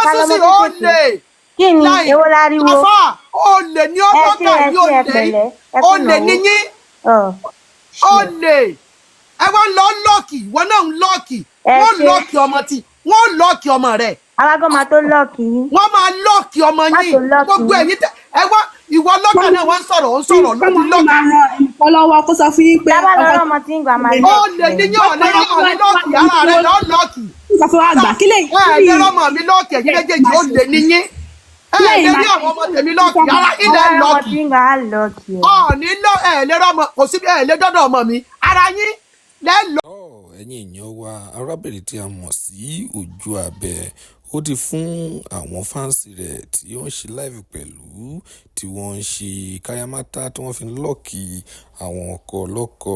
Ta lọmọ Suzy, ó kéékèèké? lè Kí ni? Láì Èwo láriwo? Àfà, ó lè ní Ẹ ṣe, ọlọ́kà ẹ yìí, ṣe, ó ẹ lè pẹ̀lẹ́, ẹ ó kú lè ìnáwó. níyín. Ọ Ó lè ẹ wá ń lọ lock, ìwọ náà ń lock. Ẹ Wọ́n ṣe. lock ọmọ tí wọ́n lock ọmọ rẹ̀. Àwa gan máa tó lock yín. Wọ́n máa lock ọmọ Má yín. tó lock Gbogbo yín. ẹ̀yin tẹ ẹ wá, ìwọ lọ́kà náà, wọ́n ń sọ̀rọ̀, ó ń sọ̀rọ̀ lórí Kọ́mọ lọ́kà. máa ran ẹnìkan lọ́wọ́ kó sọ fún yín pé Tábà ọkọ lọ́rọ̀ ọmọ tí ń gbà máa Ó lock lè ẹ̀. níyàn, ọ̀lẹ́ ọ̀lẹ́ lock ara rẹ̀ lọ́ọ́ lock. Sọ fún wa gbà kí lè Ẹ ẹ lè rọmọ mi lock, ẹ̀yin méjèèjì, ó lè níyín. Ẹ ẹ lè rí àwọn ọmọ tèmi lock, ara ilẹ̀ Tábà lọ́rọ̀ ọmọ lock. tí ń gbà á lock ẹ̀. Ọ̀ọ́ni lọ, ẹ lè rọmọ kò sí, ẹ lè dọ́dọ̀ ọmọ mi, ara yín lẹ́ lọ. Tọ́, ẹ̀yin èèyàn wa, arábìnrin tí a mọ̀ sí Ojú Abẹ, ó ti fún àwọn fans rẹ̀ tí ó ń ṣe live pẹ̀lú, tí wọ́n ń ṣe káyámátá, tí wọ́n fi ń lock àwọn ọkọ ọlọ́kọ,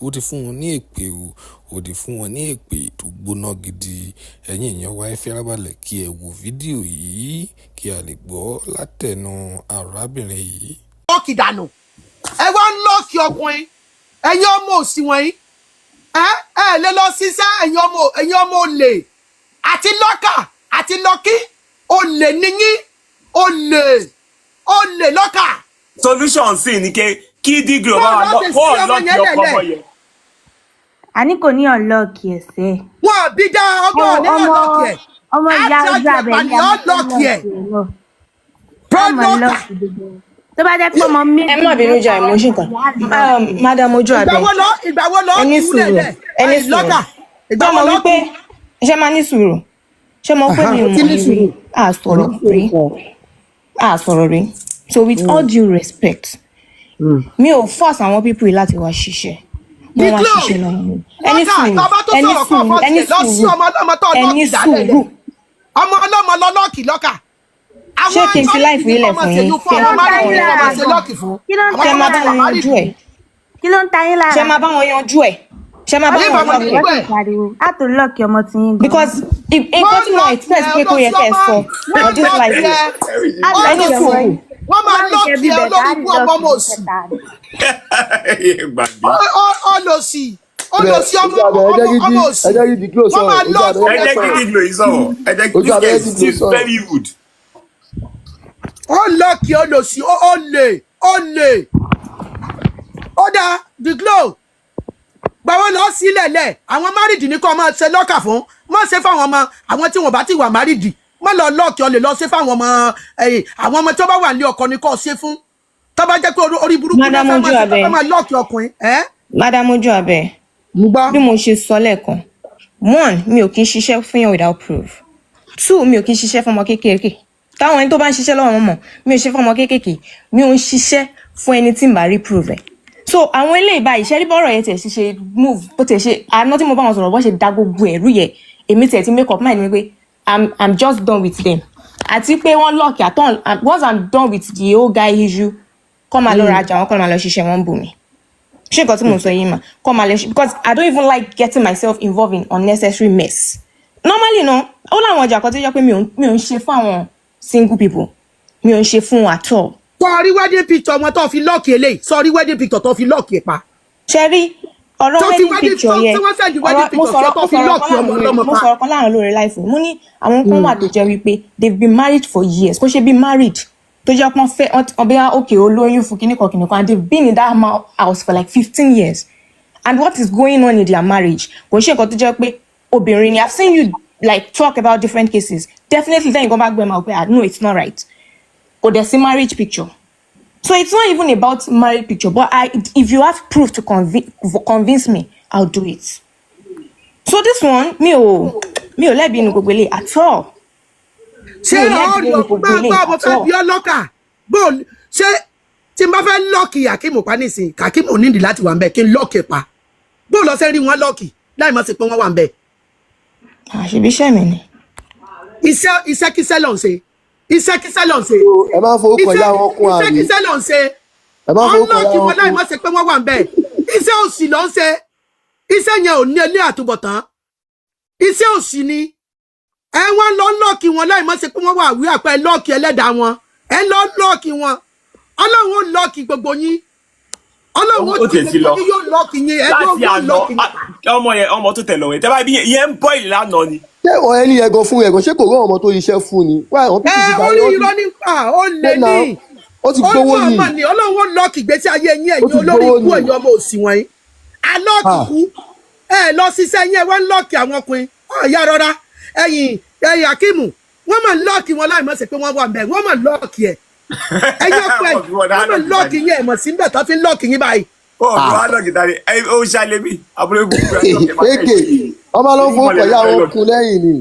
ó ti fún wọn ní èpè o. Ó ti fún wọn ní èpè tó gbóná gidi. Ẹ̀yin èèyàn wa, ẹ fi ara balẹ̀ kí ẹ wo fídíò yìí kí a lè gbọ́ látẹnu arábìnrin yìí. Lock dànù. Ẹ wá ń lock ọkùnrin, ẹ̀yin ọmọ òsì wọ̀nyí. Ẹ ẹ lè lọ ṣiṣẹ́, ẹ̀yin ọmọ olè àti lọ́kà àti lọ́kí, olè níyín, olè, olè lọ́kà. Solution sì ni ké kí Dígí ọba wa Bọ́ọ̀lù ọ̀sẹ̀ sí kó ọmọ unlock yẹn ọkọ ọmọ lẹ̀lẹ̀. yẹn. Àní kò ní unlock ẹsẹ̀. Wọn bí dá ọgbọ́n ní Ọmọ unlock ẹ̀. ọmọ ìyá Àti Ojú Abẹ àjẹpà ní ní a máa tó unlock lock ẹ̀. ẹ̀ náà. Ọmọ Lọ́kà. lock gbogbo wọn. Tó bá jẹ́ pé ọmọ méjì Ẹ má bínú jà, emotion kan. Madam Ojú Ìgbà Abẹ, wo lọ, ìgbà wo lọ ẹ ní kú sùúrù, lẹ̀lẹ̀ ẹ ní sùúrù. lọ́kà, ìgbà Ṣé wo mo lọ wípé kú? ṣé máa ní sùúrù? Ṣé mo pé mi ò Ti mọ̀ ní yín rí? sùúrù. A sọ̀rọ̀ rí, a sọ̀rọ̀ rí. So with all due respect, mi ò force àwọn people yìí láti wá ṣiṣẹ́. Wọ́n wá Dìklò ṣiṣẹ́ lọ́wọ́ mi. Ẹ ní lọ́kà, sùúrù, tọba tó ẹ ní sọ̀rọ̀ kọ́ sùúrù, fọ́ ẹ ní tiẹ̀ lọ sí sùúrù, ọmọ ọlọ́mọ tó ẹ lock ní dálẹ̀ lẹ̀. sùúrù. Ọmọ ọlọ́mọ lọ lock lọ́kà. Ṣé kí n fi life yín lẹ̀ fún yín? Fún Kí ẹ ọmọ máa bá married wọn ní kọ́ máa yanjú ṣe ẹ̀? lock fún. Kí ló ń Àwọn ta Ṣé tó yín máa bá bá ti wà wọn married. yanjú ẹ̀? Kí ló ń ta yín lára? Ṣé máa bá wọn yanjú ẹ̀? Ṣé máa bá Ayé wọn bàbá yanjú ní ẹ̀? gbọ́ ẹ̀. Pariwo á tó lock ọmọ tí yín gan. Because nǹkan Wọ́n tí mo lock expect ẹ̀ pé kó yẹ kẹ́ ẹ sọ wọ́n on this lock live ẹ̀. Á ẹ ní lock ọmọ sùúrù. yín. Wọ́n máa lock Kẹ́ bí ẹ̀ bẹ̀tà olórí á ibú lock ọmọ òsì. kẹta ni. Gbàgbé. Olòsì, olòsì, ọmọ Ojú Abẹ, ẹ jẹ́ kí ọmọ òsì. ẹ jẹ́ kí Dìklò Wọ́n sọ̀rọ̀. máa Ojú lock Abẹ Ẹ jẹ́ kí Díglo yìí sọ̀rọ̀. Ẹ jẹ́ kí Ojú this Abẹ guy jẹ́ kí Dìklò is sọ̀rọ̀. very rude. Ó lock olòsì, ó lè, ó lè. Ó dáa, Dìklò, gbàwọ́ lọ sílẹ̀ lẹ̀. Àwọn married ní kó máa ṣe lọ́kà fún, má ṣe fáwọn ọmọ àwọn tí wọ́n bá ti wà married. Má lọ lock, ọ lè lọ ṣe fáwọn ọmọ ẹ̀yìn, àwọn ọmọ tí wọ́n bá wà ní ọkọ ní kó ṣe fún. Tó bá jẹ́ pé orí burúkú náà Madam fẹ́ máa Ojú ṣe, tó Abẹ. fẹ́ máa lock ọkùnrin ẹ́. Madam Ojú Abẹ, Mo gbọ́. bí mo ṣe sọ lẹ́ẹ̀kan, one, mi ò kí ń ṣiṣẹ́ fún yàn without proof. Two, mi ò kí ń ṣiṣẹ́ fún ọmọ kéékèèké. Táwọn ẹni tó bá ń ṣiṣẹ́ lọ́wọ́ wọn mọ̀, mi ò ṣe fún ọmọ kéékèèké, mi ò ń ṣiṣẹ́ fún ẹni tí ń bá rí proof ẹ̀. So àwọn eléyìí báyìí, ṣẹ́rí bọ́rọ̀ yẹn tiẹ̀ ṣe ṣe move, bó tiẹ̀ ṣe àná tí mo bá wọn sọ̀rọ̀, bó ṣe da gbogbo ẹ̀rú yẹ, èmi tiẹ̀ ti make up mind mi pé I'm just done with them. Àti pé wọ́n lock àtọ́, once I'm done with the whole guy issue, kọ́ máa lọ rajà wọn, kọ́ máa lọ ṣiṣẹ́ wọn bò mí. Ṣé nǹkan tí mo sọ yìí mà kọ́ máa lọ ṣe, because I don't even like getting myself involved in unnecessary mess. Normally no, ó láwọn ọjà kan tó jẹ́ pé mi ò ń ṣe fún àwọn single people, mi ò ń ṣe fún wọn at all. Sọ rí wedding picture wọn tó fi lock eléyìí? Sọ rí wedding picture tó fi lock ẹ̀ pa? Ṣe rí ọ̀rọ̀ Tó fi wedding wedding picture yẹn, tí wọ́n send wedding ọ̀rọ̀ mo picture sí sọ̀rọ̀ ọ tó mo fi sọ̀rọ̀ lock kan ọmọ láàrin ọlọ́mọ mo pa. sọ̀rọ̀ kan láàrin lórí live. Mo ní àwọn kan wà tó jẹ́ wípé they've been married for years, kó ṣe bí married tó jẹ́ pọ́n fẹ́ ọbẹ̀ òkè olóyún fún kíníkan kíníkan, and they've been in that house for like 15 years, and what is going on in their marriage kò ṣe nǹkan tó jẹ́ pé obìnrin ni. I've seen you like talk about different cases. Definitely then you go back gbẹ ma pé, "Ah, no, it's not right." Kò dẹ̀ sí marriage picture. So it's not even about marriage picture, but I if you have proof to convince me, I'll do it. So this one, mi ò lẹ́bi inú gbogbo eléyìí at all. Ṣé Mi ò lẹ́bi ọ̀rọ̀ nínú gbogbo máa eléyìí gbọ́, mo at fẹ́ all. bí ọlọ́kà bó ṣé tí n bá fẹ́ lock Akeem pa nísìnyí, Akeem ò nídìí láti wà ń bẹ̀ kí n lock ẹ̀ pa. Bó lọ ṣe rí wọn lock láì mọ̀ sí pé wọ́n wà ń bẹ̀? Àṣebí iṣẹ́ mi ni. Iṣẹ́ iṣẹ́kíṣẹ́ ló ń ṣe, iṣẹ́kíṣẹ́ ló ń ṣe. Ẹ máa ń fowó kan yá wọn kún àrí. Iṣẹ́kíṣẹ́ ló ń ṣe. Ẹ máa ń fowó kan Ọ̀n lock yá wọn wọn láì kún. mọ̀ sí pé wọ́n wà ń bẹ̀. Iṣẹ́ òṣì ló ń ṣe, iṣẹ́ yẹn ò ní ilé àtúbọ̀tán, iṣẹ́ òṣì ni. Ẹ wọ́n lọ lock wọn láì mọ̀ sí pé wọ́n wà wí àpẹ lock ẹlẹ́dàá wọn. Ẹ lọ lock wọn, Ọlọ́run ó lock gbogbo yín. Ọlọ́run ó Ó ti tiẹ̀ ti lọ. gbogbo yín yóò lọ́ọ̀kì yín, ẹ Láti yóò àná lọ́ọ̀kì yín. ọmọ yẹn, ọmọ tó tẹ̀lé òun tẹ́ bá bí yẹn ń bọ́ ìlànà ni. Ṣé ọ̀ ẹni yẹn gan fún yẹn gan, ṣé kò rán ọmọ tó iṣẹ́ fún ni? Why àwọn Ẹ people ti gbà orí ó ti irọ́ nípa ó lè ṣé náà ní ó ti ó gbowó mọ̀ ni ọmọ ni Ọlọ́run ó lọ́ọ̀kì ìgbésí ayé yín, ó ẹ̀yin ti olórí gbowó ikú, ni. ẹ̀yin ọmọ òsì wọ̀nyí. Alọ́ọ̀kì Ah. kú, ẹ lọ ṣiṣẹ́ yín, ẹ wá ń lọ́ọ̀kì àwọn ọkùnrin ọ̀ya rọra. Ẹ̀yìn Akíìmù, wọ́n máa ń lọ́ọ̀kì wọn láì mọ̀ sí pé wọ́n wà mbẹ̀, wọ́n máa ń lọ́ọ̀kì ẹ̀ ẹ̀yin ọkọ ẹ̀ Wọ́n fi wọ́n wọ́n máa ń dá lọ́ọ̀kì yín, ẹ̀ mọ̀ sí mbẹ̀ tó fi ń lọ́ọ̀kì yín báyìí. Ó fi wá lọ́ọ̀kì dání, ẹ ó ṣàlẹ̀ mí àbúrò ìbùkún ẹ̀ lọ́ọ̀kì máa Èké ọmọ ló ń fowó kọ̀ ìyá wọn kún lẹ́yìn ni.